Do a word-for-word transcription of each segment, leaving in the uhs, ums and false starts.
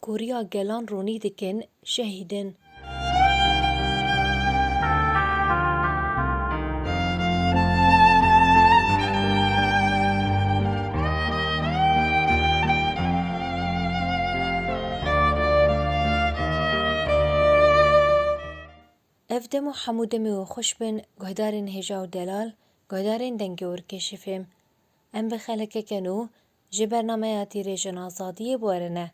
koriya gelan ronî dikin, şehîd in. Ev dem û hemû demê we xweş bin, guhdarên hêja û delal, guhdarên Dengê Urkê Şifêm. Em bi xelekeke nû ji bernameya Tîrêjên Azadiyê bi we re ne.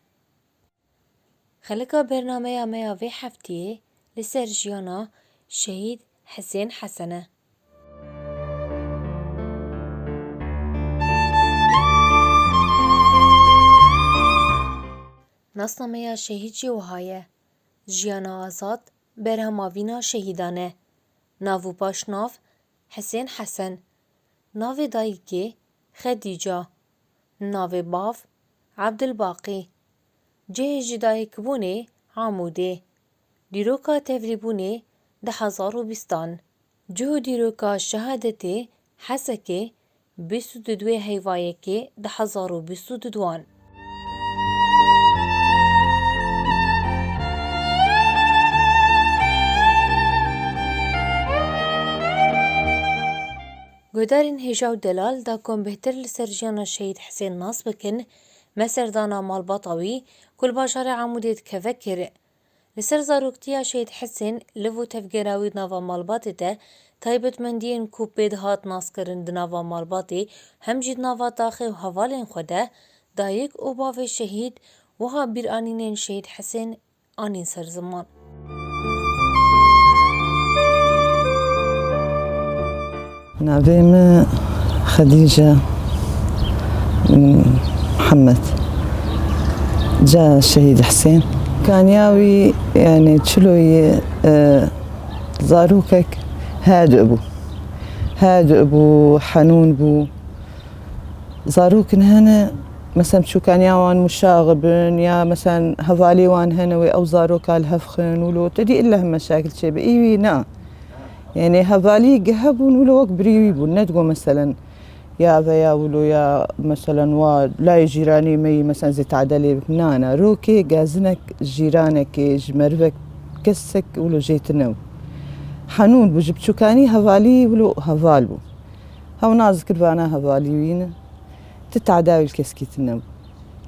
Xeleka bernameya me ya vê heftiyê li ser jiyana Şehîd Hisên Hesen e. Nasnameya şehîd jî wiha ye. Jiyana azad, berhema vîna şehîdan e. Nav û paşnav, Hisên Hesen. Navê dayikê, Xedîca. Navê bav, Ebdilbaqî. Cihê jidayikbûnê, Amûdê. Dîroka tevlîbûnê, du hezar û bîstan. Cih û dîroka şehadetê, Hesekê, bîst û duduê heyvayekê du hezar û bîst û duduan. Guhdarên hêja û delal, da ku em bêhtir li ser jiyana Şehîd Hisên nas bikin, me serdana malbata wî ku li bajarê Amûdê dikeve kir. Li ser zaroktiya Şehîd Hisên, liv û tevgera wî di nava malbatê de taybetmendiyên ku pê dihat naskirin di nava malbatê hem jî di nava taxê û hevalên xwe de dayik û bavê şehîd wiha bîranînên Şehîd Hisên anîn ser ziman. Navê min Xedîce Mihemed. Ca Şehîd Hisên. Kaniya wî, yani, çilo ye, e, zarokek hadi bû. Hadi bû, henûn bû. Zarokin hene, mesela, çûkaniya wan muşaxib in, ya, mesela, hevalê wan hene wê ew zaroka li hev xin, wilo, te dî illa heme şekil çêbe. Î wî na. Yani, hevalî ge hebûn, wilo wek birî wî bûn. Ne digo, meselen, ya veya wilo ya, meselen, wa layê jîranê me yî, meselen, zê tade lê bikin. Na, na, rokê gezinek jîranekê, ji merivek kesek wilo jê tune bû. Henûn bû, ji biçûkanî hevalî wilo heval bû. Hew nas dikir vana hevalî wî ne. Ti tadawî li keskî tune bû.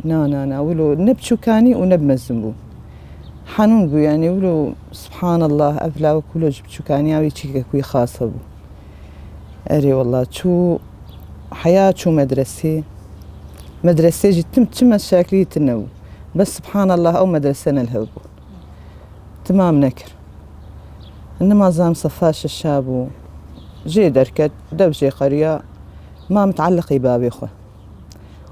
Na, na, na, wilo ne biçûkanî û ne bi mezin bû. Henûn bû, yani, wilo, subhanallah, ev lawik wilo ji biçûkaniya wî çîkek wî xas hebû. Erê, wallah, çû heya, çû medresê. Medresê jî tim çi meşaklî tune bû. Bes, subhanallah, ew medrese ne li hev bû. Timam nekir. Nima zam sefa şeşa bû. Jê derket, dev jê qeriya. Ma mitealliqî bavê xwe.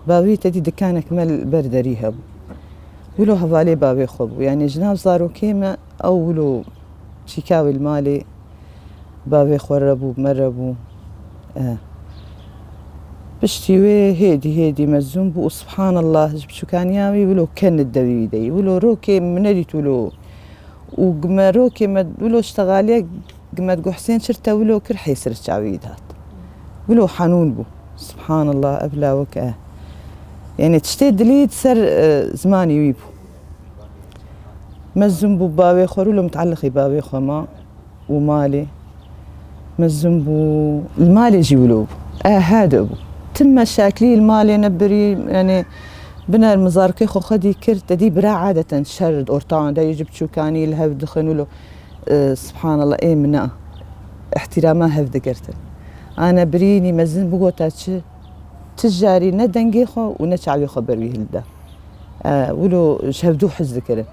Bavî te dî dikanek me li ber derî hebû. Wilo hevalê bavê xwe bû. Yani ji nav zarokê me ew wilo çîka wê li malê bavê xwe re bû, me re bû. E. Piştî wê hêdî hêdî mezûn bû û subhanallah ji biçûkaniya wî wilo ken li dewî wî de yî. Wilo rokê min nedît wilo. Û gime rokê me wilo ştexaliye gime digo Hisên çir te wilo kir hêsir çavî dihat. Wilo henûn bû. Subhanallah, ev lawik e. Yani tiştê dilî di ser, e, zimanî wî bû. Mezin bû bavê xwe, wilo mitealliqî bavê xwe ma û malê. Mezin bû, li malê jî wilo bû. E, hadi bû. Tim meşaklî li malê nebirî, yani biner mizarkê xwe xwedî kir, te dî bira adeten şer di ortawan de yê ji biçûkanî li hev dixin wilo. E, subhanallah, ê min na. Îhtîrama hev digirtin. Ana birînî mezin bigota çi? Ti jarî ne dengê xwe û ne çavê xwe ber wî hilda. E, wilo ji hevdû hez dikirin.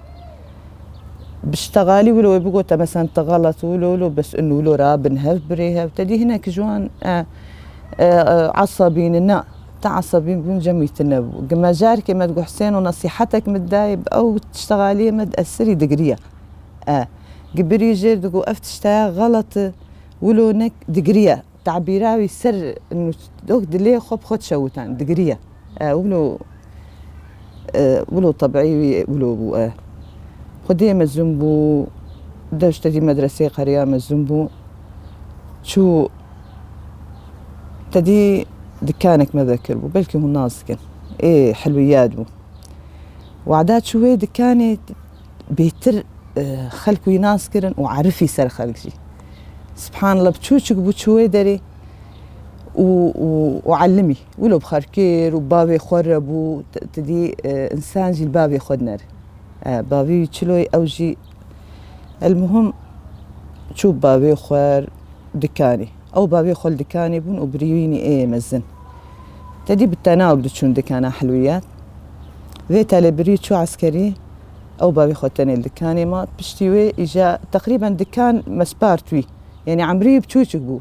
Bi ştexalî wilo wê bigota, mesela, te xelet, wilo, wilo, bes in wilo ra bin hev, birê hev. Te dî hinek ji wan, e, e, e, esebî ne, na. Te esebî bûn cem wî tune bû. Gi me jarkê me digo Hisên û nesîhetek min dayê, bi ew ştexaliyê me di esirî digiriya. E, gi birî jêr digo ev tiştaya xelet e, wilo nek digiriya. Tabîra wî ser nû-, dok dilê xwe bi xwe dişewitan, digiriya. E, wilo, e, wilo tebîî wî wilo bû, e. Xwedê mezin bû, dev ji te dî medresê qeriya mezin bû. Çû te dî dikanek me vekir bû. Belkî hûn nas dikin. Ê helwiyat bû. Wada çû wê dikanê bêtir, e, xelk wî nas kirin û erifî ser xelk jî. Subhanallah, biçûçik bû çû wê derê û, û, û elimî. Wilo bi xwe kir û bavê xwe re bû, t-, tidî, e, însan jî li bavê xwe dinere. E, bavî wî çiloyê ew jî, elmuhim, çû bavê xwe dikanê. Ew bavê xwe li dikanê bûn û birî wî nî ê mezin. Tedî bi tena û diçûn dikana hilwiyat. Vê telê birî çû eskerî, ew bavê xwe tenê li dikanê ma. Piştî wê îja teqrîben dikan mespart wî. Yanî emrî wî biçûçik bû.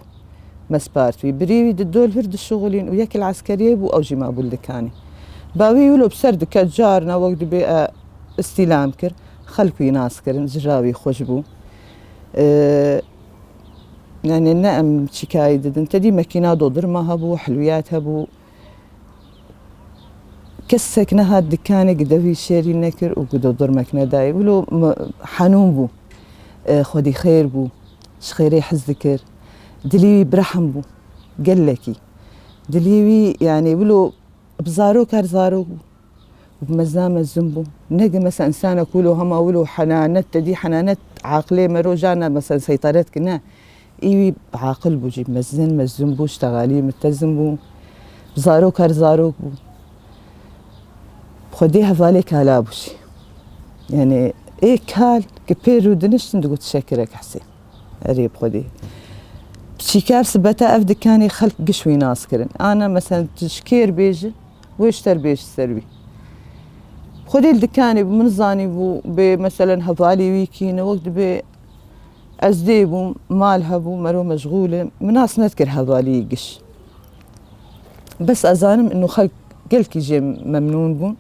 Mespart wî. Birî wî di dol vir dişuxulîn û yek li eskeriyê bû, ew jî mabû li dikanê. Bavî wilo bi ser dike carna wek dibê, e, îstîlam kir. Xelk wî nas kirin, cira wî xweş bû. E, Yani ne em çîkayî didin. Tedî mekîna dodirma hebû, hilwiyat hebû. Kesek nehat dikanê gidevî şêrî nekir û gi dodirmek nedayê. Wilo mi-, henûn bû. E, xwedî xêr bû. Ji xêrê hez dikir. Dilî wî birehm bû. Gelekî. Dilî wî, yani wilo bi zarok her zarok bû. Bi mezna mezin bû. Ne ki mesela însanek wilo hema wilo henanet te dî, henanet aqilê me rojana mesela seyteret ki ne. Î wî aqil bû jî, mezin, mezin bû, ştegalî, mutezim bû. Zarok her zarok bû. Xwedê hevalê kala bû jî. Yani ê kal ki pêr û diniştin digot şekirek Hesê. Erê bi Xwedê. Çîkar sibeta ev dikanê xelk giş wî nas kirin. Ana mesela tu ji kêr bêji, wê ji ter bêji ser wî. Xwedê li dikanê bû, min zanî bû, bê meselen hevalî wî kî ne, wek dibê ez dê bûm, mal hebû, mero meşxûl e. Min nas nedikir hevalî giş. Bes ez zanim ino xelk gelkî jê memnûn bûn.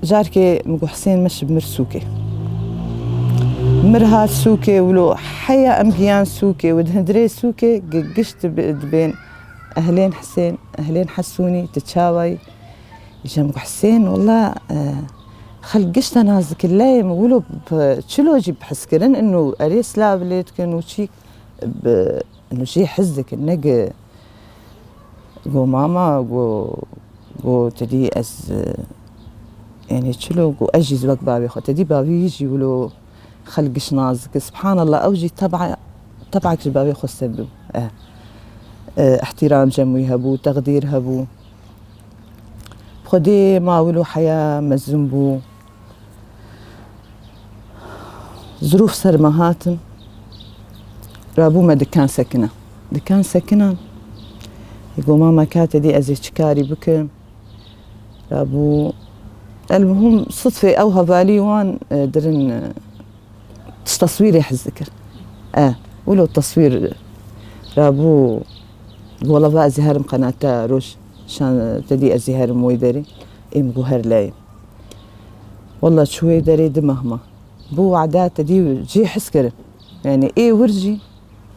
Carkê min got, Husên, meş bi mir sûkê. Mir hat sûkê, wilo heya em giyan sûkê, û di hundirê sûkê gi-, giş dibe-, dibên ehlên Husên, ehlên Hesûnî, tu çawa yî? Îja min got, Husên, wela, e, xelk giş te nas dikin, leyê min, wilo bi çilo jî bi hizkirin, ino erê silav lê dikin û çîk bi, ino jê hez dikin, ne gi-, Go mama, go, go tedî ez, e, yani çilo, go ez jî wek bavê xwe. Tedî bavî jî wilo xelk giş nas dike. Subhanallah, ew jî teba, tebak ji bavê xwe sebû. E, e, ihtiram cem wî hebû, teqdîr hebû. Xwedê ma wilo heya mezin bû. Zirûf ser me hatin, rabû me dikan sekina. Dikan sekina, ê go mama ka te dî ez ê çi karî bikim? Rabû, elmuhim, sitfê ew hevalî wan, e, dirin, e, tişt teswîrê hez dikir. E, wilo teswîr rabû, wela va ez ê herim qenata roj, şan te dî ez ê herim wê derê, êm go her layê. Wela çû wê derê di meh ma. Bû wada te dî cê hez kirin. Yani ê wir jî,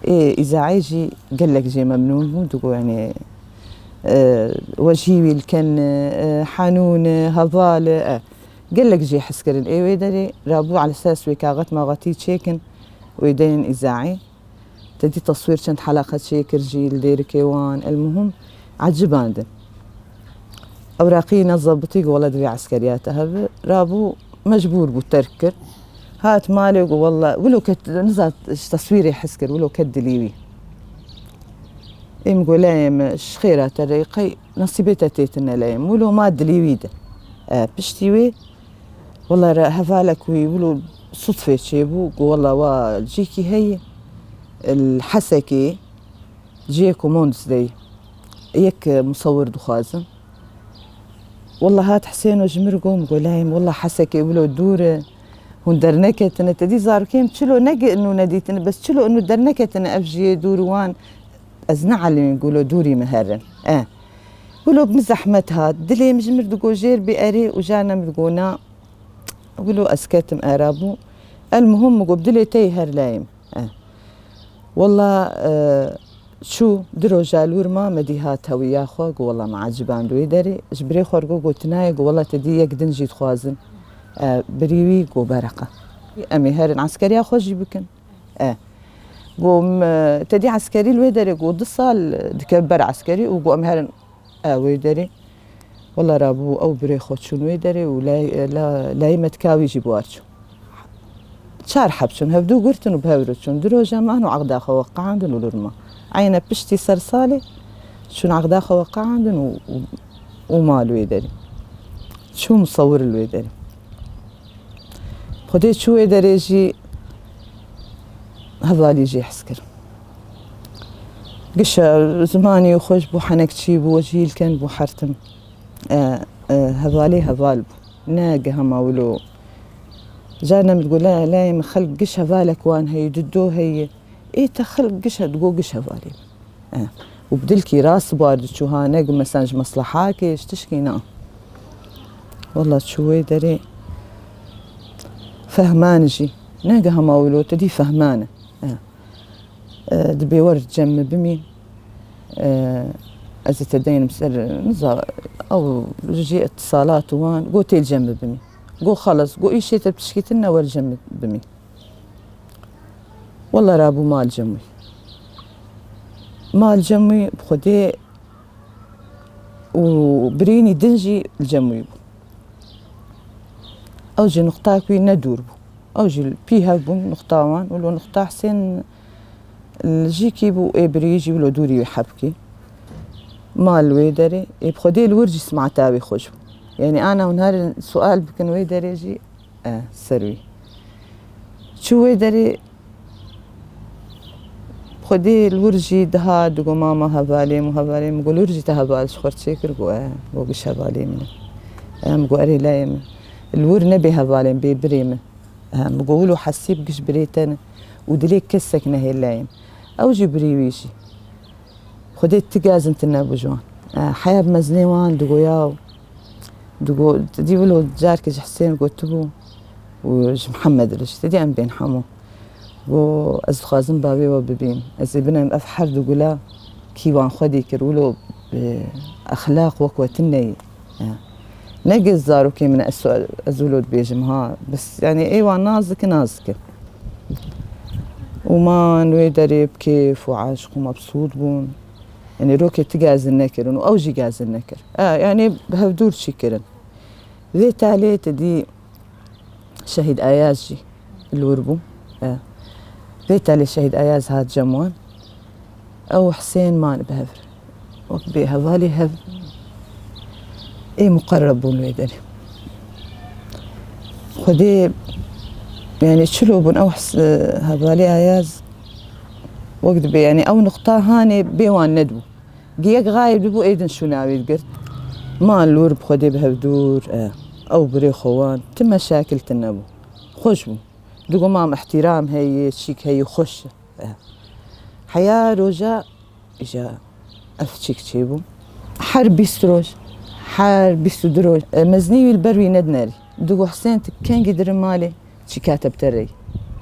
ê îzaê jî gelek jê memnûn bû. Digo yani, e, wejî wî li ken, e, henûn e, heval e, e. Gelek jê hez kirin. Ê wê derê rabû ala esas wê kaxet maxetî çêkin, wê deyên îzaê. Te dî teswîr çend heleqe çêkir jî li dêrikê wan. Elmuhim, ecibandin. Ewraqî nezebitî, go wela divê eskeriya te hebe. Rabû, mecbûr bû, terk kir. Hat malê, go wela, wilo ket, nizat, ji teswîrê hez kir, wilo ket dilî wî. Êm go leyê min, ji xêra te re, qey nesîbê te têtine leyê min. Wilo ma dilî wî de. E, piştî wê, Wela re hevalek wî wilo sutfê çêbû, got, wela wa cîkî heye, li Hesekê cihê komondis de ye. Yek musewir dixwazin. Wela hat Husêno ji min re got, min got, layê min, wela Hesekê wilo dûr e, hûn derneketine. Te dî zarokê min çilo nege ino nedîtine, bes çilo ino derneketine ev jiyê dûr wan, ez neelimîm, got, wilo dûrî min herin. E. Wilo min zehmet hat, dilê min ji min re digot jêr bê erê û carna min digot na. Wilo ez ketim era bû. El muhim min got, bi dilê te yê her layê min. Eh. Wela, eh, çû di roja li wir ma, me dî hat hewiya xwe, got, wela me eciband wê derê. Ji birê xwe re got, got, tu nayê, got, wela te dî yek din jî dixwazin. Eh, birî wî got, bereqa. Em ê herin eskeriya xwe jî bikin. Eh. Got, me, te dî eskerî li wê derê, got, du sal dikeve ber eskerî û got, em herin, eh, wê derê. Wela rabû ew birê xwe çûn wê derê û lay-, la-, layê me tika wî jî bi war çû. Çar heb çûn, hevdû girtin û bi hev re çûn. Du roja man û aqda xwe weqandin û lurma. Eyne piştî ser salê çûn aqda xwe weqandin û, û, û mal wê derê. Çû misewir li wê derê. Xwedê çû wê derê jî hevalî jê hez kir. Gişa zimanî xweş bû, henek çî bû, jî îlken bû hertim. E, e, hevalê heval bû. Ne gihema wilo. Carna min digot, la, layê min xelk giş hevalek wan heye, dido heye. Ê te xelk giş he, digo giş hevalê min. E, û bi dilkî rast bi war diçû ha, ne gi mesela ji meslehakê, ji tişkî na. Wela çû wê derê fehman jî. Ne gi hema wilo te dî fehman e. E. E, dibê wer cem min bimî. E, ez ê te deynim ser, niza, ew jî itisalat û wan, go tê cem min bimî. Go xelas, go îşê te bi tişkî tune wer cem min bimî. Wela rabû mal cem wî. Mal cem wî bi Xwedê û birînî din jî li cem wî bû. Ew jî nuqtak wî ne dûr bû. Ew jî pî hev bûn nuqta wan. Wilo nuqta Hisên li jîkî bû, ê birî jî wilo dûrî wî hebkî. Mal wê derê. Ê bi Xwedê li wir jî simata wî xweş bû. Yanî ana hûn herin sual bikin wê derê jî, e, ser wî. Çû wê derê, Xwedê li wir jî diha digo mama hevalê min, hevalê min, go li wir jî te heval ji xwe re çêkir, go e, go giş hevalê min e. Em go erê layê min. Li wir nebê hevalê min, bê birê min. Em go wilo hesîb giş birê te ne. Û dilê kesek nehê layê min. Ew jî birî wî jî. Xwedê ti gazin tune bû ji wan. E, heya bi mezinê wan digo yaw. Digo, dî wilo carkê ji Hisên gotibû û ji Mihemed re jî. Te dî em bên hemû. Go, ez dixwazim bavê we bibînim. Ez ê binem ev her du gula kî wan xwedî kir. Wilo, e, exlaq wek we tune ye. E. Ne giş zarokê min e, ez, ez wilo dibêjim ha. Bes, yanî ê wan nas dike, nas dike. Û man wê derê bi kêf û eşq û mebsût bûn. Yanî rokê ti gazin nekirin û ew jî gazin nekir. E, yanî bi hevdûr çî kirin. Vê talê te dî Şehîd Ayaz jî li wir bû. E, vê talê Şehîd Ayaz hat cem wan. Ew Hisên man bi hev re. Wek bê hevalê hev ê muqerreb bûn wê derê. Xwedê, yanî çilo bûn ew His-, hevalê Ayaz wek dibê, yanî ew nuqta hanê bê wan nedibû. Gi yek xayib dibû, ê din şûna wî digirt. Man li wir bi Xwedê bi hev dûr, e, ew birê xwe wan, ti meşakil tune bû. Xweş bû. Digo mam îhtîram heye, çîk heye, xweş e. E. Heya roja, îja ev çîk çêbû. Her bîst roj, her bîst û du roj, e, mezinî wî li ber wî nedinerî. Digo Hisên, tu kengî dirin malê, çîka te bi te re ye.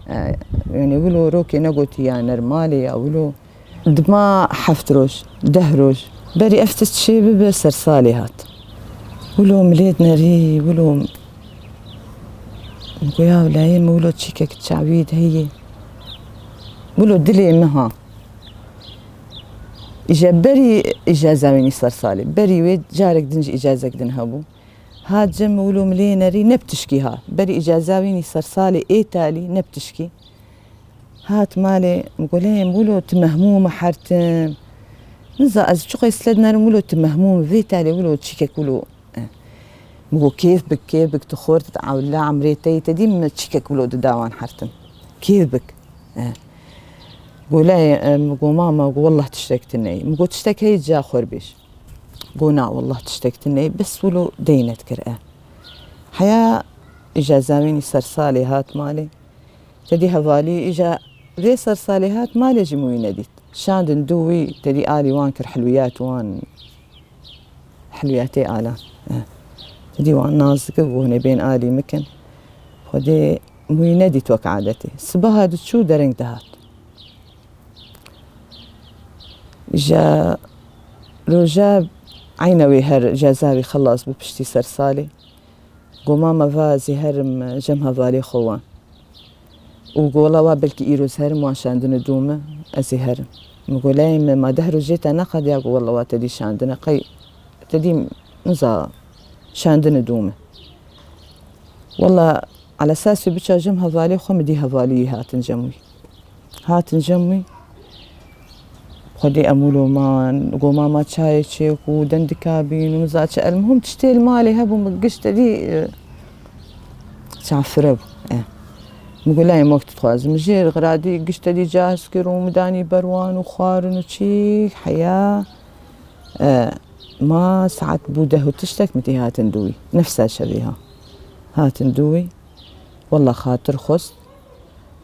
E, yanî wilo rokê negotî ya ner malê ya wilo. Dima heft roj, deh roj. Berî ev tişt çê bibe, ser salê hat. Wilo milê dinerî, wilo goya layê min, wilo çîkek çavî de heye. Wilo dilê min ha. Îja berî îcaza wînî ser salê. Berî wê carek din jî îcazek din hebû. Hat cem min, wilo milê nerî, ne bi tişkî ha. Berî îcaza wînî ser salê ê talî, ne bi tişkî. Hat malê, min got, lê wilo tu mehmûm e hertim. Niza ez çiqas lê dinerim, wilo tu mehmûm, vê talê wilo çîkek wilo. E. Min got, kêf bik, kêf bik, tu xort, tu ewla emrê te yî, te dî min çîkek wilo dida wan hertim. Kêf bik. E. Got, lê, e, min got, mama, got, wallah tiştek tune ye. Min got, tiştek heye ca xwe re bêj. Got, na, wallah tiştek tune ye, bes wilo deyne dikir, e. Heya îcaza wînî ser salê hat malê. Te dî hevalî îja vê ser salê hat malê jî min wî nedît. Şandin du wî, te dî alî wan kir, hilwiyat wan, hilwiyatê alan. Eh. Te dî wan nas dike, got, hûn ê bên alî min kin. Xwedê min wî nedît wek adetê. Sibaha diçû dereng dihat. Îja roja eyna wê her îcaza wî xelas bû piştî ser salê. Got, mama, va ez ê herim cem hevalê xwe wan. Û got, wela wa belkî îro ez herim, wan şandine dû min, ez ê herim. Min got, lê min, ma deh rojê te neqediya? Got, wela wa te dî şandine, qey te dî niza şandine dû me. Wela, ala esasê biça cem hevalê xwe, min dî hevalî wî hatin cem wî. Hatin cem wî. Xwedê em wilo man, go mama çayê çêk û dendika bîn û niza çi. Elmuhim tiştê li malê hebû, min giş te dî, e, çafire bû. E. Min got, layê mok tu dixwazim. Jêr xiradî giş te dî cahz kir û min danî ber wan û xwarin û çî heya. E, ma saet bû deh û tiştek, min tî hatin dû wî. Nefsa şevê ha. Hatin dû wî. Wela xatir xwest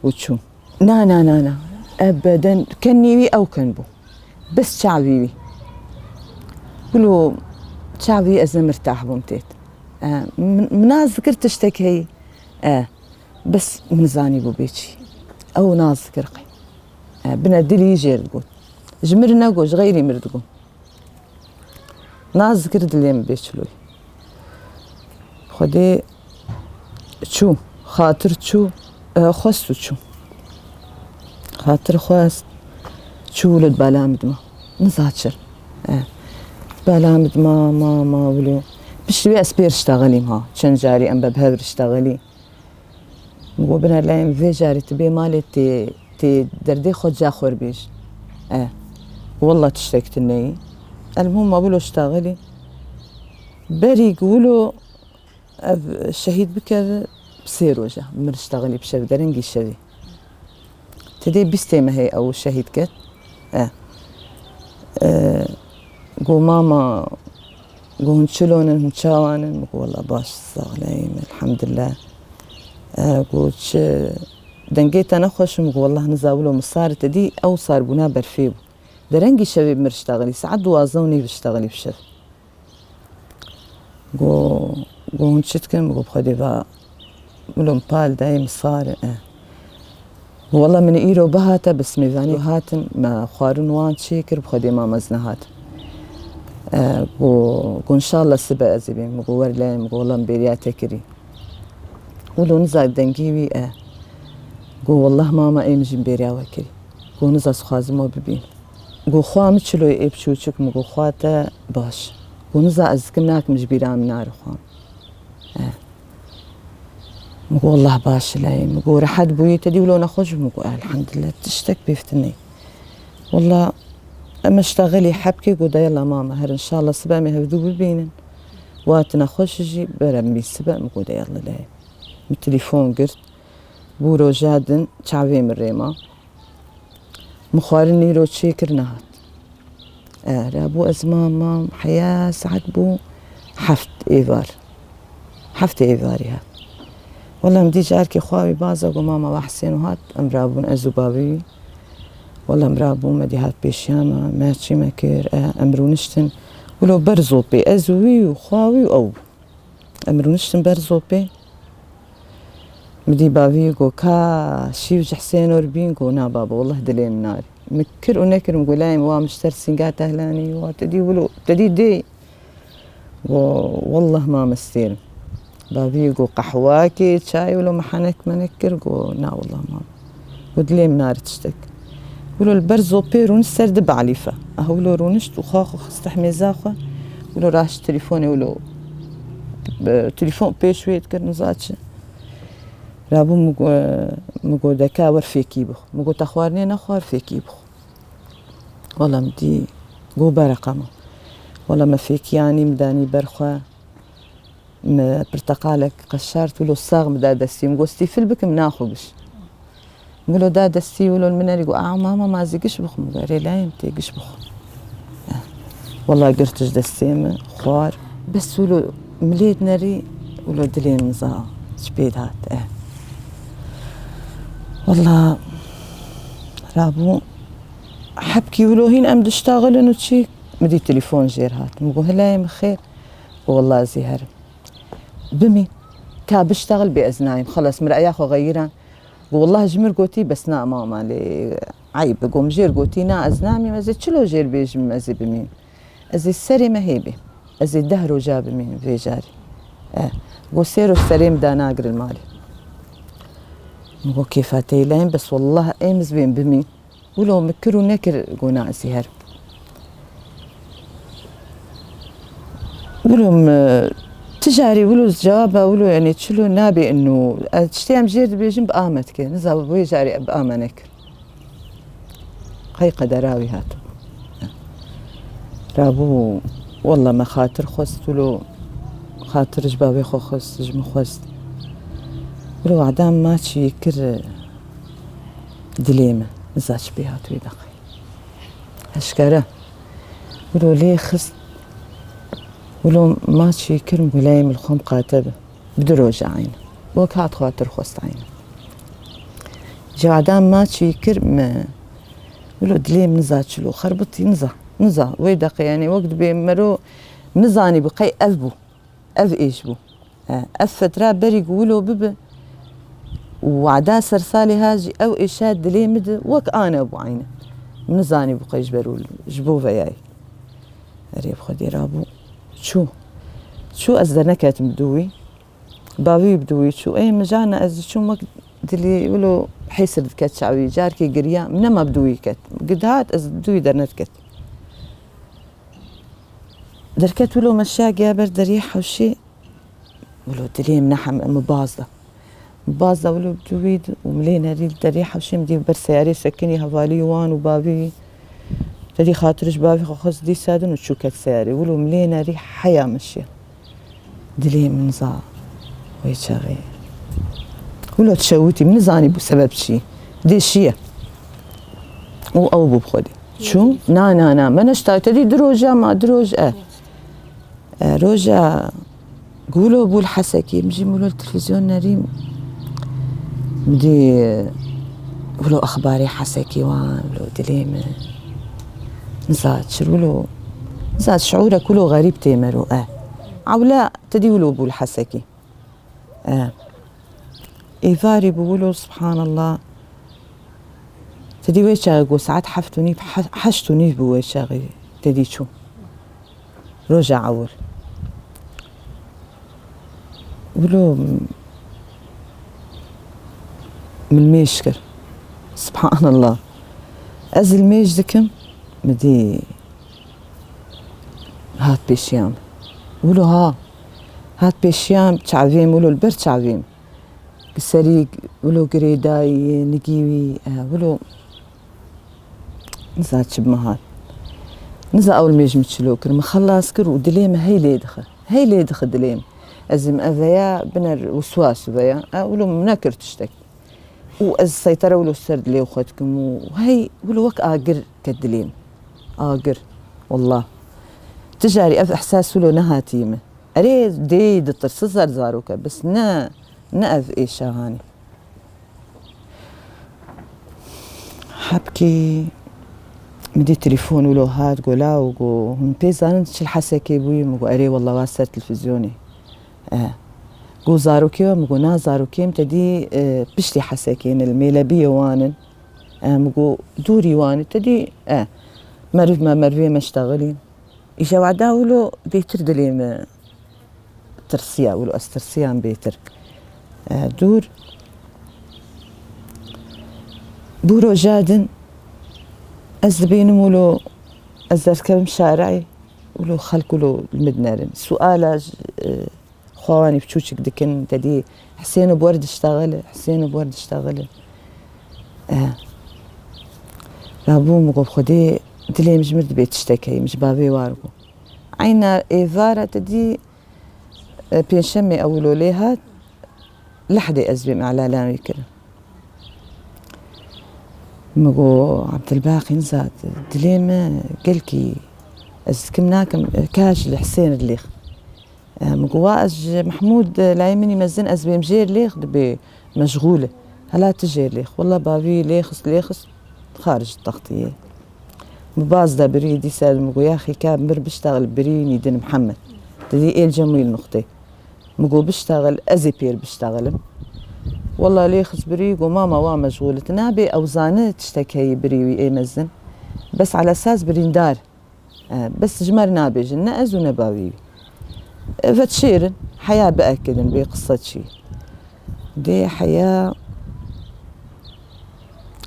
û çû. Na, na, na, na. Ebeden kenî wî ew ken bû. Bes çavî wî. Wilo çavî ez ne mirtah bûm têt. E, min, min nas dikir tiştek heyî. E, bes min zanî bû bê çî. Ew nas dikir qey. E, bine dilî jêr digot. Ji mir negot, ji xeyrî mir digot. Nas dikir dilê min bê çiloyî. Xwedê çû, xatir çû, e, xwest û çû. Xatir xwest, çû wilo di bala min dima. Niza çi. E, di bala min dima, ma, ma, wilo. Piştî wê ez pê riştexelîm ha. Çend carî em be bi hev riştexelî. Min got, bine layê min vê carî tu bê malê tê, tê derdê xwe ca xwe bêj. E, wela tiştek tune ye. Elmuhim ma wilo ştaxilî. Berî ku wilo ev şehîd bike bi sê roja. Min ştaxilî bi şev derengî şevê. Ti dê bîstê mehê ew şehîd ket. E. E, got, mama, got, hûn çilo nin, hûn çawa nin? Min got, wela baş, sax leyim, elhamdulillah. E, got, çi dengê te nexweş e? Min got, wela niza wilo min sar te dî, ew sarbûna berfê bû. Derengî şevê bi mir ştaxilî, saet duwazdeh û nîv ştaxilî bi şev. Go, go hûn çi dikin? Go bi Xwedê va, wilo min pal dayê min sar e. Go wela min îro bihate, bi simêvanî hatin, me xwarin wan çêkir, bi Xwedê mama ez nehatim. E, go, go înşallah sibe ez ê bêm. Go wer leyê min, go wela min bêriya te kirî. Wilo niza dengî wî e. Go wela mama ê min jî min bêriya we kirî. Go niza ez xwazim we bibînim. Go xwa min çiloyê ê biçûçik, min go xwa te baş. Go niza ez dikim nakim ji bîra min nare xwa min. Eh. Min go Allah baş leyê. Min go rehet bûyî te dî wilo nexweş bû? Min go elhamdulillah tiştek pêv tune. Wela em ştaxilî hebkê go de yela mama her înşallah sibe em ê hevdû bibînin. Wa tu nexweş jî bere min bî sibe min go de yela leyê. Min telefon girt. Bû roja din çavê min rê ma. Min xwarin nîro çêkir nehat. E, rabû ez mam, mam, heya saet bû heft êvar. Heftê êvarî hat. Wela min dî carkê xwe wî baza got, mama wa Hesên û hat, em rabûn ez û bavî wî. Wela em rabûn, me dî hat pêşiya me, me çî me kir, e, em rûniştin. Wilo ber zopê, ez û wî û xwa wî û ew bû. Em rûniştin ber zopê. Min dî bavî got, ka şîv ji Hesên or bîn? Got, na baba, wellah dilê min narê. Min kir û nekir, min got, layê min wa min ji ter sînga tehlanî, wa te dî wilo, te dî dê. Got, wellah ma min stêrim. Bavî got, qehwakê, çay, wilo min henek menek kir, got, na wellah ma min. Got, dilê min nari tiştek. Wilo li ber zopê rûnişt ser di balîfe. Ah, wilo rûnişt û xwe xwe xist hemêza xwe. Wilo raşt telefonê wilo, e, telefon pêş wê dikir niza çi. Rabû min go-, min got, deka wer fêkî bixwe. Min got, te xwarinê nexwar fêkî bixwe. Wela min dî got, bereqa min. Wela me fêkî anî min danî ber xwe. Me pirteqalek qeşart wilo sax min da destî. Min got, stîfil bikim naxwe giş. Min wilo da destî wilo min erî got, a mama ma zî giş bixwe? Min got, erê layê min tê giş bixwe. Eh. Wela girt ji destê min xwar. Bes wilo min lê dinerî wilo dilê min za ji pê dihat. Eh. Wela rabû hebkî wilo hîn em diştaxilin û çî min dî telefon jêr hat. Min got, hilayê min xêr? Got, wela ez ê herim. Bimîn. Ka biştexil bê ez nayêm. Xelas, min reya xwe xeyiran. Go, wellah ji mir gotî, bes na mama lê eyb e. Go min jêr gotî, na ez namîm, ez ê çilo jêr bêjim, ez ê bimînim. Ez ê serê me hê bêm. Ez ê deh roja bimînim vê carî. E, go sê roj serê min da nagir li malê. Min go kêfa te yê layên, bes wellah êm ez bêm bimîn. Wilo min kir û nekir, go na ez ê herim. Wilo min, Ti carî wilo cewaba wilo, yanî çilo nabê inu. Ez tiştê em jêr dibêjin bi a me dike. Niza bi wê carî bi a me nekir. Qey qedera wî hatibû. Rabû, walla me xatir xwest wilo, xatir ji bavê xwe xwest, ji min xwest. Wilo wada maçî kir dilê min. Niza çi pê hat wê deqê. Eşkere. Wilo lê xist. Wilo maçî kir, wilo min li xwe miqate bi. Bi du roja eyne. Wek hat xatir xwest eyne. Cewada maçî kir me. Wilo dilê min niza çilo. Xerbitî niza. Niza. Wê deqê, yanî wek dibê mero nizanî bi qey ev bû. Ev êş bû. E, ev fetra berî ku wilo bibe û wada ser salê ha jî ew êşa dilê min de wek ane bû eyne. Min nizanî bû qey ji ber û ji bo veyayê. Erê bi Xwedê rabû. Çû. Çû, ez derneketim bi dû wî. Bavî wî bi dû wî çû. Ê min jana ez diçûm wek dilî wilo hêsir diket çavî. Carkê giriya. Min nema bi dû wî ket. Gihat ez bi dû wî dernediket. Derket wilo meşiya giya ber deriyê hewşê. Wilo dilê min nehem, min baz da. Min baz da wilo bi dû wî û min lê nerî li deriyê hewşê min dî ber seyarê sekinî hevalî wan û bavî wî. Te dî xatir ji bavî xwe xwest dîsa din û çû ket seyarê. Wilo min lê nerî heya min şiya. Dilê min za wê çaxê. Wilo çewitî, min nizanî bû sebeb çi. Dê şiye. Û ew bû bi Xwedê. Çû? Na, na, na. Me neşta te dî du roja ma, du roj e. E, roja gulo bû li Hesekî, min jî wilo li televîzyon nerîm. Min dî wilo exbarê Hesekî wan, wilo dilê min. Niza çir wilo. Niza şiûrek wilo xerîb tê mero e. Ewle te dî wilo bû li Hesekî. E. Êvarî bû wilo, subhanallah. Te dî wê çaxê ku saet heft û nîv, he-, heşt û nîv bû wê çaxê te dî çû. Roja ewil. Wilo min mêj kir. Subhanallah. Ez li mêj dikim, min dî hat pêşiya min. Wilo ha, hat pêşiya çavê min, wilo li ber çavê min. Bi serî wilo girêdayî, nigî wî, e, wilo niza çi bi min hat. Niza ew li mêj min çilo kir. Min xelas kir û dilê min hey lê dixe. Hey lê dixe dilê min. Ez ê min ev veya biner wiswas veya. E, wilo min nekir tiştek. Û ez seytera wilo ser dilê xwe dikim û hey wilo wek agir ket dilê min. Agir. Wallah. Ti carî ev ihsas wilo nehatî min. Erê dê ditirsi zer zaroke, bes ne, ne ev êşa hanî. Hebkî min dî telefon wilo hat, go law, go hûn pê zanin çi li Hesekê bûyî? Min go erê wallah wa ser televîzyonê. E. Go zarokê we? Min go na, zarokê min te dî, e, piştî Hesekê ne, li Mêlebiyê wan in. E, min go dûrî wan in, te dî, e. Meriv me, merivê me ştexilîn. Îja wada wilo bêtir dilê min tirsiya, wilo ez tirsiyam bêtir. E, dûr. Bû roja din ez dibînim wilo ez derkevim şareyê, wilo xelk wilo li min dinerin. Suala ji, e, xwewanî biçûçik dikin, te dî Hisêno bi wer diştexile, Hisêno bi wer diştexile. E, rabû min got, Xwedê dilê min ji min dibê tiştek heye, min ji bavê war got. Eyna êvara te dî, e, pêncşemê ewilo lê hat, lehdê ez bêm elalan wî kirin. Min got, Ebdilbaqî Nizad, dilê min gelkî ez dikim nakim, e, ka ji li Hisên lêx. E, min got, wa ez ji Mehmûd, e, layê min î mezin ez bêm jêr lêx dibê meşxûl e. Hela tu jêr lêx. Wela bavî lêxist, lêxist, xarij textiyê. Min baz da birî, dîsa min got, ya xî ka mir biştexil birî nîdin Mihemed. Te dî êl cem wî li nuqtê. Min got, biştexil, ez ê pêr biştexilim. Wela lêxist birî, got, mama wa meşxûl e. Tu nabê ew zane tiştek heyî birî wî ê mezin. Bes ala saz birîndar. E, bes ji me re nabêjin, ne ez û ne bavî wî. E, ve şêrin, heya biekidin, bê qisa çi. Dê heya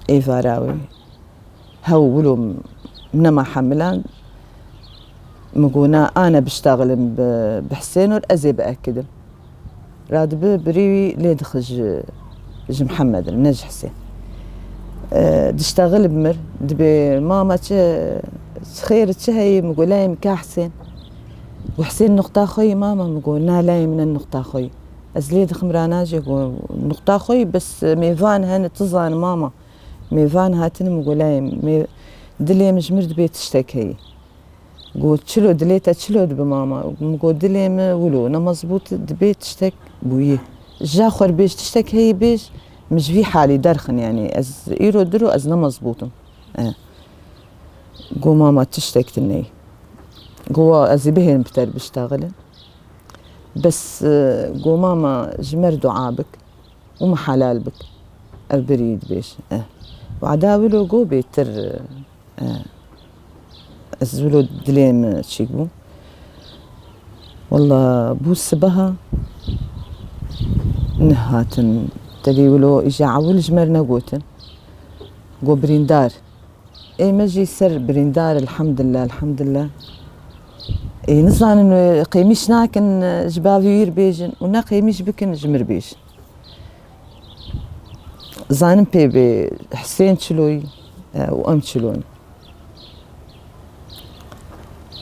êvara wê. Hew wilo nema hemilan, Min got, na, ana biştaxilim bi, bi Hisênor, ez ê biekidin. Radibi birî wî lê dixi ji, ji Mihemed re, ne ji Hisên. E, diştaxilib mir, dibê, mama, çi, çi xêr, çi heyî? Min got, layê min ka Hisên. Got, Hisên nuqta xwe yî, mama? Min got, na, layê min ne nuqta xwe yî. Ez lê dixim ranajê, got, nuqta xwe yî, bes mêvan hene, tu zani, mama. Mêvan hatine, min got, layê min, mê-, dilê min ji mir dibê tiştek heyî. Got, çilo, dilê te çilo dibe, mama? Min got, dilê min wilo ne mezbût, dibê tiştek bûyî. Ja xwe bêj, tiştek heyî bêj, min ji vî halî derxin, yanî ez îro diro ez ne mezbût im. E. Got, mama, tiştek tune ye. Got, wa ez ê bihêlim bi te re biştaxilin. Bes, e, got, mama, ji me re dua bik û min helal bik. Ev birî dibêje. E. Wada wilo got bêtir, e, e, ez wilo dilê min çîk bû. Walla bû sibeha nehatin. Tedî wilo îja ewil ji me re negotin. Got, birîndar. Ê me jî ser birîndar, elhamdillah, elhamdillah. Ê nizanin, e, qêmîş nakin, e, ji bavê wî re bêjin û ne qêmîş bikin ji mir bêjin. Zanin pê bê Hisên çiloyî, e, û em çiloyî.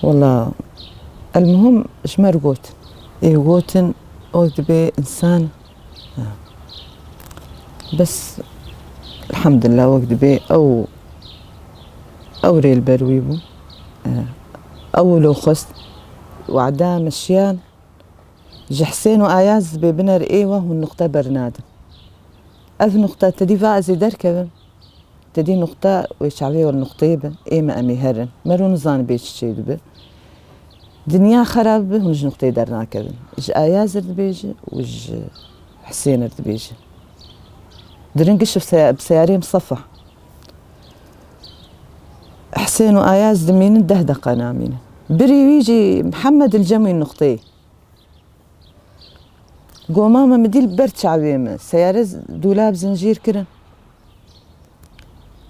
Wala, elmuhim ji me re got. Ê gotin, o dibe însan, e, bes, elhamdillah, wek dibê ew, ew rê li ber wî bû. E, ew wilo xwest, wada meşiyan, ji Hisên û Ayaz dibê biner ê we, hûn nuqte bernadin. Ev nuqte, tedî va ez ê derkevim, tedî nuqte wê çavê we nuqteyê bin, ê me em ê herin. Mero nizanibê çi çê dibe. Dinya xerab bi, hûn ji nuqteyê dernakevin. Ji Ayaz re dibêje û ji Hisên re dibêje. Dirin giş bi seya-, bi seyarê em sef e. Hisên û Ayaz dimînin, deh deqa namînin. Birî wî jî Mihemed li cem wî nuqteyê. Go, mama, min dî li ber çavê min seyare z-, dolab zincîr kirin.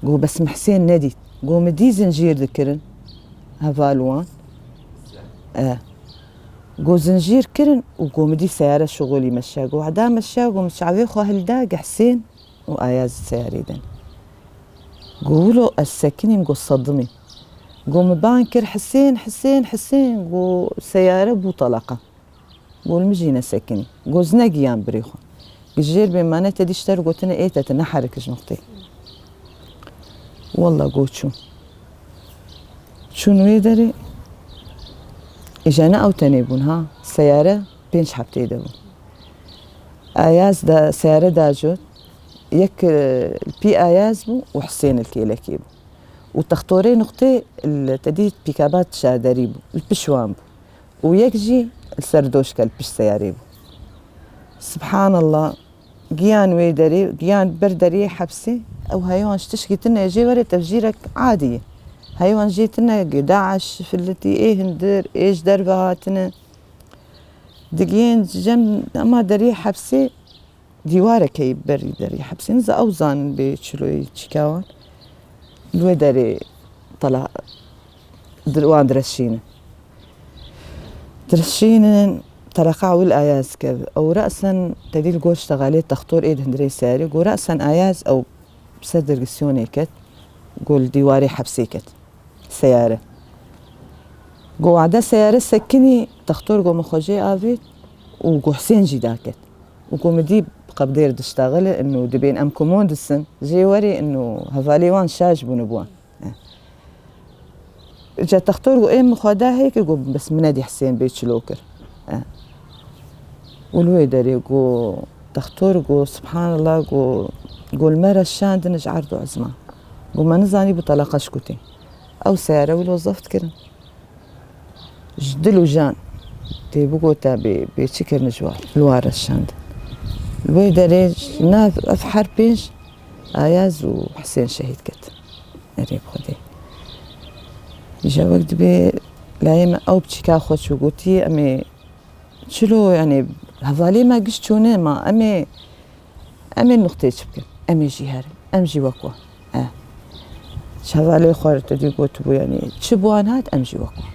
Go, bes min Hisên nedît. Go, min dî zincîr dikirin heval wan. E. Go, zincîr kirin û go, min dî seyare şixulî meşiya. Go, heda meşiya, go, min çavê xwe hilda, ge Hisên û Ayaz seyarê de ne. Go, wilo ez sekinîm, go, sedimîm. Go, min bang kir, Hisên, Hisên, Hisên. Go, seyare bû teleqa. Go, li min jî nesekinî. Go, ez negiyan birê xwe. Gi jêr bê mane te dî ji te re gotine, ê te, tu neherik ji nuqtê. Walla, go, çûn. Çûn wê derê, îja ne ew tenê bûn ha, seyare pênc heb tê de bû. Ayaz da, seyare dacot, yek, e, li pî Ayaz bû û Hisên li kêlekê bû. Û textorê nuqtê li te dî pîkabat şaderî bû, li piş wan bû. Û yek jî li ser doşka li pişt seyarê bû. Subhanallah, giyan wê derê, giyan ber derê hepsê, ew heywan ji tişkî tune jê were tevjîrek adî ye. Heywan jê tune, DAIŞ, filetî, ê hundir, ê ji derve hatine. Digihên cem ema derê hepsê, dîwarek heye berî derê hepsê. Niza ew zanin bê çiloyê çîka wan. Li wê derê tala dir-, wan direşînin. Direşînin, teleqa ewil Ayaz kev. Ew resen te dî li gor ştegalê textor ê di hundirê seyarê. Go resen Ayaz ew ser dergisyonê ket. Go li dîwarê hepsê ket. Seyare. Go wada seyare sekinî, textor go min xwe jê avêt û go Hisên jî daket. Û go min dî bi qebdê re diştexile, ino dibên em komon disin, jê werê, ino hevalê wan şaş bûne bi wan. Eh. Ca textor go ê min xwe da hêkê, go bes min nedî Hisên bê çilo kir. Eh. Û li wê derê go textor go, Subhanallah, go, go li me re şandin ji erd û ezman. Go me nizanî bû teleqa ji ku tê. Ew seyare wilo zeft kirin. Ji dil û jan tê bigota bê, bê çi kirin ji wan. Li wan re şandin. Li wê derê ji nav ev her pênc Ayaz û Hisên şehîd ketin. Erê bi Xwedê. Îja wek dibê layê me ew biçîka xwe çû gotî, em ê çilo, yanî hevalê me giş çûne ma, em ê, em ê nuqtê çi bikin? Em ê jî herin. Em jî wek wan. E. Ji hevalê xwe re te dî gotibû, yanî çi bi wan hat, em jî wek wan.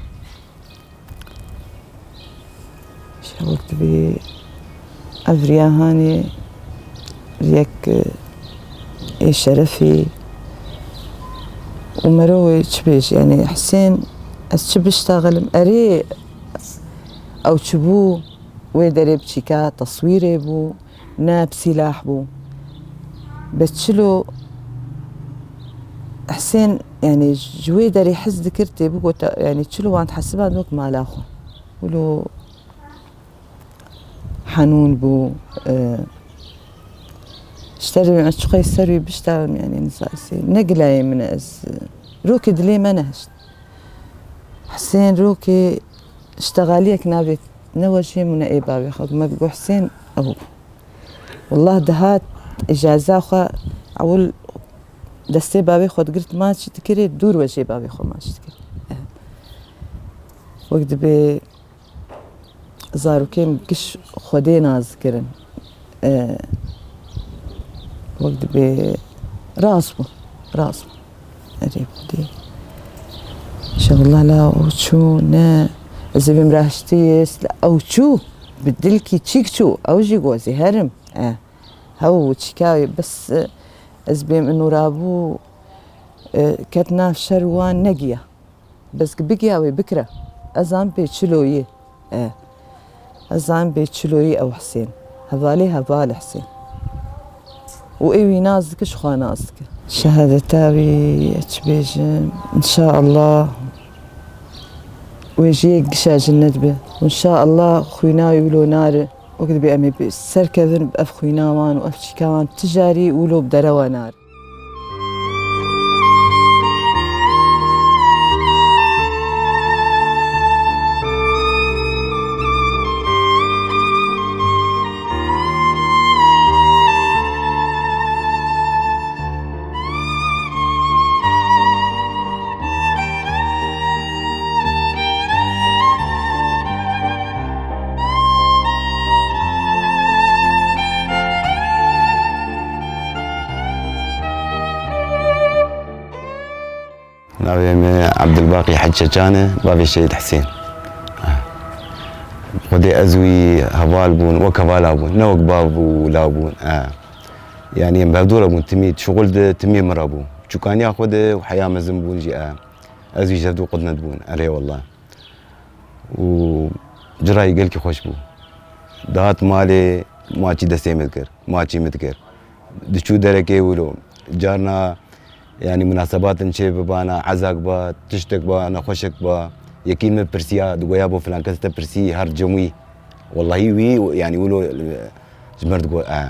Wek dibê ev riya hanê riyek ê şerefê û mero wê çi bêj, yanî Hisên, ez çi biştaxilim, erê ew çi bû, wê derê biçîka teswîrê bû, ne bi sîlah bû. Bes çilo Hisên, yanî ji wê derê hez dikir tê bigota, yanî çilo wan dihesiband wek mala xwe. Wilo henûn bû. E, ji te re ez çiqey ser wî biştawim, yanî nizasî. Ne gilayê min e ez. Rokê dilê me nehişt. Hisên rokê ştexaliyek navê ne wejê min e ê bavê xwe. Me bi Hisên ew bû. Wallah dihat îcaza xwe ewil destê bavê xwe digirt maç dikirê, dûr wejê bavê xwe maç dikirê. E, wek dibê zarokên giş Xwedê nas dikirin. E, wek dibê rast bû, rast bû. Erê Xwedê. Şewla la ew çû, ne, ez ê bim raştî, ew çû, bi dilkî çîk çû, ew jî got, ez ê herim. E, hew çîka wê, bes, e, ez bêm ino rabû, e, ket nav şer wan negiya. Bes ki bigiya wê bikira. Ez an pê çiloyî. E. Ez an pê çiloyî ew Hisên. Hevalê heval Hisên. Û ê wî nas dike, ji xwe nas dike. Şehadeta wî, ez çi bêjim? Înşaallah wê jî yek gişa jinnet be. Û înşaallah xwîna wî wilo nare. Wek dibê em ê bi ser kevin bi ev xwîna wan û ev çîka wan ti carî wilo bi derewa nare. Navê min Ebdilbaqî Hec Çeçan e, bavê Şehîd Hisên. Xwedê ez wî heval bûn, wek hevala bûn, ne wek bav û law bûn. E. Yanî em bi hevdû re bûn, timî şixul de, timî min re bû. Çûkaniya xwe de û heya mezin bûn jî, e. Ez wî ji hevdû qudnet bûn, erê wallah. Û cirayî gelkî xweş bû. Dihat malê, maçî destê min dikir, maçî min dikir. Diçû derekê wilo. Carna, yanî, munasebatin çê bibana, ezak ba, tiştek ba, nexweşek ba. Yekî min pirsiya, digoya bo filan kes te pirsî, her cem wî. Wellahî wî, yanî, wilo, e, ji mir digo, e,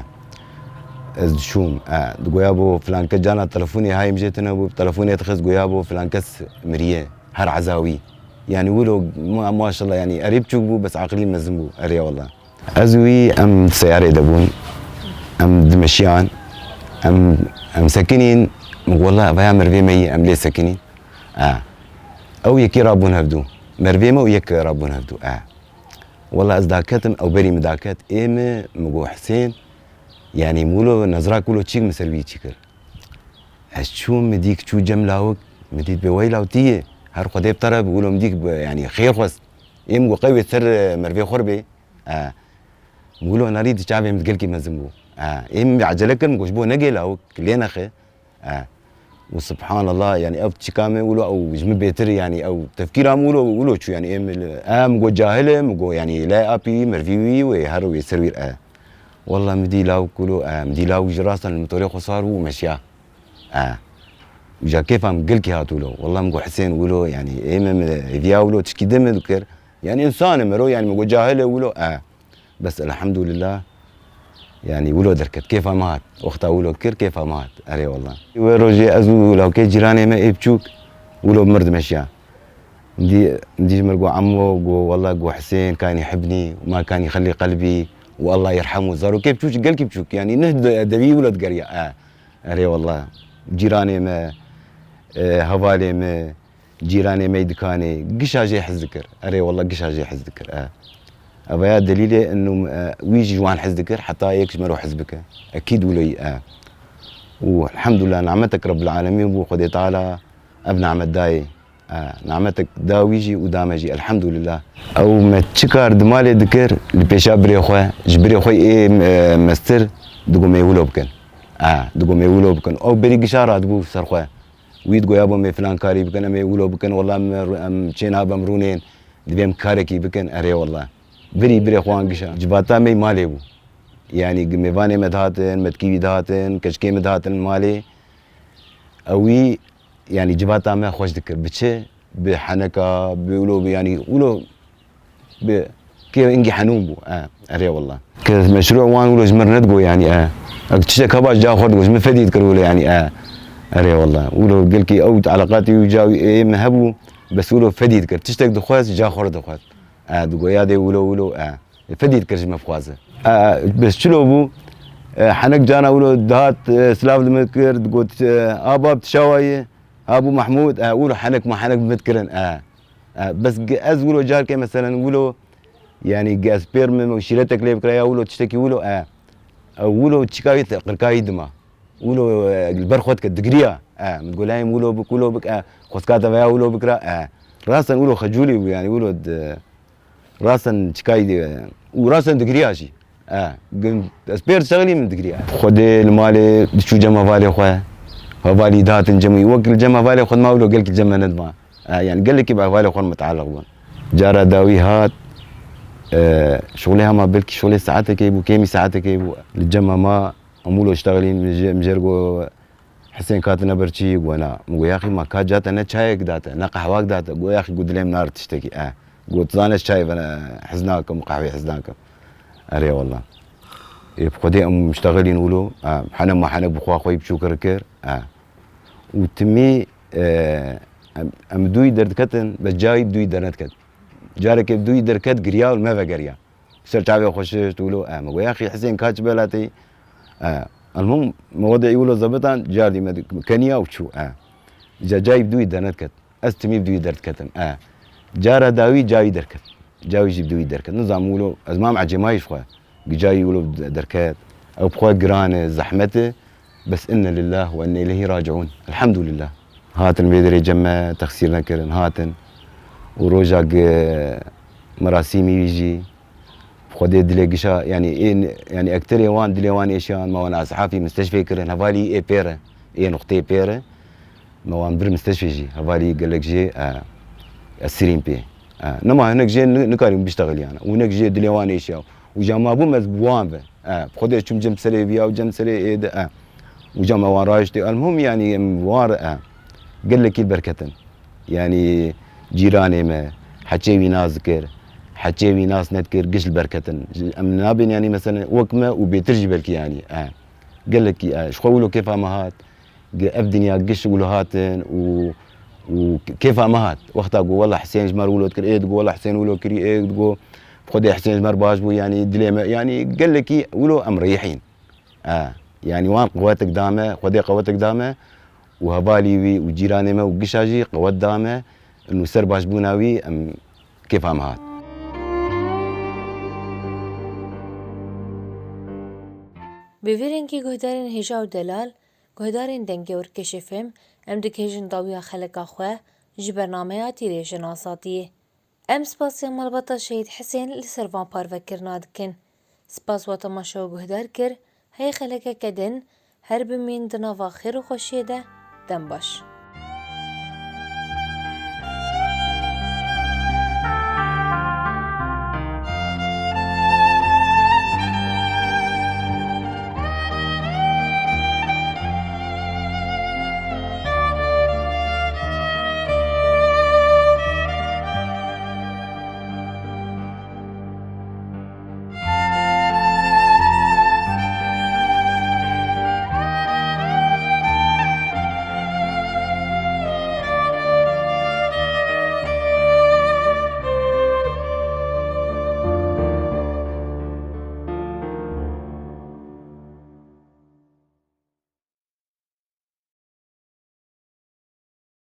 ez diçûm, e, digoya bo filan kes, carna telefonê hayê min jê tune bû, telefonê dixist, goya bo filan kes miriye, her eza wî. Yanî wilo ma-, maşallah, yanî erê biçûk bû, bes aqilî mezin bû, erê wallah. Ez û wî em di seyarê de bûn, em dimeşiyan, em, em sekinîn, min got, wallah, vaya merivê me yî, em lê sekinîn. E. Ew yekî rabûn hevdû. Merivê me û yek rabûn hevdû. E. Wallah ez daketim, ew berî min daket. Ê min, min got, Hisên, yanî min wilo nezrak wilo çîk min ser wî çî kir. Ez çûm, min dîk çû cem lawik, min dît bê wey law tî yê. Her Xwedê bi te re bi wilo min dîk bi, yanî xêr xwest. Ê min got, qey wê ser, e, merivê xwe re bê. E. Min wilo narî di çavê min gelkî mezin bû. E. Ê min ecele kir, min got, ji bo negê lawik, lê nexe. E. Û subhanallah, yanî ew çika min wilo ew ji min bêtir, yanî ew tefkîra min wilo, wilo çû, yanî ê min, e, min got cahil e, min got, yanî lê apî wî, mervî wî wê her wê ser wî, e. Wallah min dî lawik wilo, e, min dî lawik ji rastan li motorê xwe sar bû û meşiya. E. Îja kêfa min gelkî hat wilo. Wallah min got Hisên wilo, yanî ê min, min hêviya wilo tişkî din min dikir. Yanî însan e mero, yanî min got cahil e wilo, e. Bes elhamdulillah, yanî wilo derket, kêfa me hat. Wexta wilo kir, kêfa me hat. Erê wallah. Wê rojê ez û lawkê cîranê me ê biçûk wilo bi mir dimeşiya. Min dî, min dî ji mir got, Emmo, got, wallah, got, Hisên, kanî hibnî, ma kanî xelî qelbî, û Allah yerhemû. Zarokê biçûk, gelkî biçûk, yanî neh de-, dewî wilo digeriya. E, erê wallah. Cîranê me, e, hevalê me, Cîranê me yî dikanê, gişa jê hez dikir. Erê wallah gişa jê hez dikir, e. Ev ya delîlê inu, e, wî jî ji wan hez dikir, heta yek ji me re hez bike. Ekîd wilo yî, e. Û elhamdulillah, nimetek Rebbil Alemîn bû, Xwedê Teala ev nimet dayê. E, nametek da wî jî û da me jî, elhamdulillah. Ew me çi kar di malê dikir, li pêşa birê xwe, ji birê xwe ê, e, mestir, digo me wilo bikin. E, digo me wilo bikin. Ew berî gişa radibû ser xwe. Wî digo ya bo me filan karî bikin, em ê wilo bikin, wela em, em çê nabem rûnên, divê em karekî bikin, erê wela. Birî birê xwe an gişa. Civata me malê bû. Yanî mêvanê me dihatin, metkî wî dihatin, keçikê me dihatin malê. Ewî, yanî civata me xweş dikir. Bi çi? Bi heneka, bi wilo, bi yanî wilo, bi kê ingî henûn bû. E, erê wela. Ke meşrû wan wilo ji mir nedigo yanî, e. Ek tiştek heba ji ca xwe digo, ji min fedî dikir wilo yanî, e. Erê wela. Wilo gelkî ew eleqatî wî ca wî ê me hebû, bes wilo fedî dikir. Tiştek dixwest, ji ca xwe dixwest. E, digo ya dê wilo, wilo, e. Fedî dikir ji me bixwaze. E, bes çilo bû? E, henek cana wilo dihat, e, silav li min kir, digot, e, a bab, tu çawa yî? Ha bû Mehmûd, e, wilo henek ma henek bi min dikirin, e. E, bes gi-, ez wilo carkê meselen wilo, yanî gi-, ez pêr min, min şîretek lê bikira ya wilo tiştekî wilo, e. E, wilo çika wî te-, qirka wî dima. Wilo, e, li ber xwe dike, digiriya. E, min digo layê min wilo bik, wilo bik, e, xwestka te veya wilo bikira, e. Rasten wilo xecûlî bû, yanî wilo di-, Rasten çikayî de û rasten digiriya jî. E, gin-, ez pêr dişexilî min digiriya. Xwedê li malê diçû cem hevalê xwe. Hevalî dihatin cem wî. Wek li cem hevalê xwe dima wilo gelkî cem me nedima. E, yani gelekî bi hevalê xwe muteleq bûn. Cara dawî hat, e, şolê hema belkî şolê saetekê bû, kêmî saetekê bû. Li cem hema em wilo dişexilîn, min jê, min jê re got, Hisên, ka tune ber çi? Go na. Min go, yaxî ma ka ca te ne çayek date, ne qehwak date. Go, yaxî, go dilê min nare tiştekî, e. Go, tu zanî ez çayê ve ne, hez nakim, qehwê hez nakim. Erê wela. Ê, bi Xwedê em muştexilîn wilo, e, hene ma hene bi xwe xwe yî biçûk kir, e. Û timî, e, em, em dûyî derdiketin, bes cayî dûyî dernediket. Carekê dûyî derket, giriya û me vegeriya. Ser çavê xwe şişt, wilo, e, me go, yaxî Hisên, ka çi bela te yî? E, elmûm, me wedê wilo zebitan, cardî me di-, keniya û çû, e. Ca-, cayî bi dûyî dernediket. Ez timî bi dûyî derdiketim, e. Cara dawî cayî derket. Cayî jî bi dûyî derket. Nizam wilo, ez mam ecêmayî ji xwe. Gi cayî wilo de-, derket. Ew bi xwe giran e, zehmet e. Bes inne lillah ve inne ileyhî raciûn. Elhamdulillah. Hatin vê derê cem me, texsîr nekirin, hatin. Û roja gi-, merasîmî wî jî, Xwedê dilê gişa, yanî ên, yanî ekterê wan dilê wan êşiyan, me wan îsafî mistişfê kirin, hevalî ê pêre, ê nuqteyê pêre, me wan bir mistişfê jî, hevalî gelek jê, e, esirîn pê. E, nema hinek jê ni-, nikarîn biştexilîyan. Û hinek jê dilê wan êşiya. Û ja ma bûm ez bi wan ve. E, Xwedê çûm cem serê viya û cem serê ê de, e. Û ca me wan rahiştê. Elmuhim, yanî em wan re, e, gelekî berketin. Yanî cîranê me, heçê wî nas dikir, heçê wî nas nedikir, giş li berketin. Em nabên, yanî, meselen, wek me û bêtir jî belkî, yanî, e, gelekî, e, ji xwe wilo kêfa me hat, gi-, ev dinya giş wilo hatin û, û kêfa me hat. Wexta got, wela Hisên ji me re wilo dikir, ê digot, wela Hisên wilo kirî, ê digot, Xwedê Hisên ji me re baş bû, yanî, dilê me, yanî, gelekî wilo em reyhîn. E, yanî wan qewetek da me, Xwedê qewetek da me û hevalî wî û cîranê me û gişa jî qewet da me, nû ser başbûna wî em kêfa me hat. Bi vî rengî guhdarên hêja û delal, guhdarên Dengê Ewrkêşê F M, em digihêjin dawiya xeleka xwe ji bernameya Tîrêjên Azadiyê. Em spasiya malbata Şehîd Hisên li ser van parvekirina dikin. Spas we temaşe û guhdar kir, heyê xelekeke din her bimîn di nava xêr û xweşiyê de, dem baş.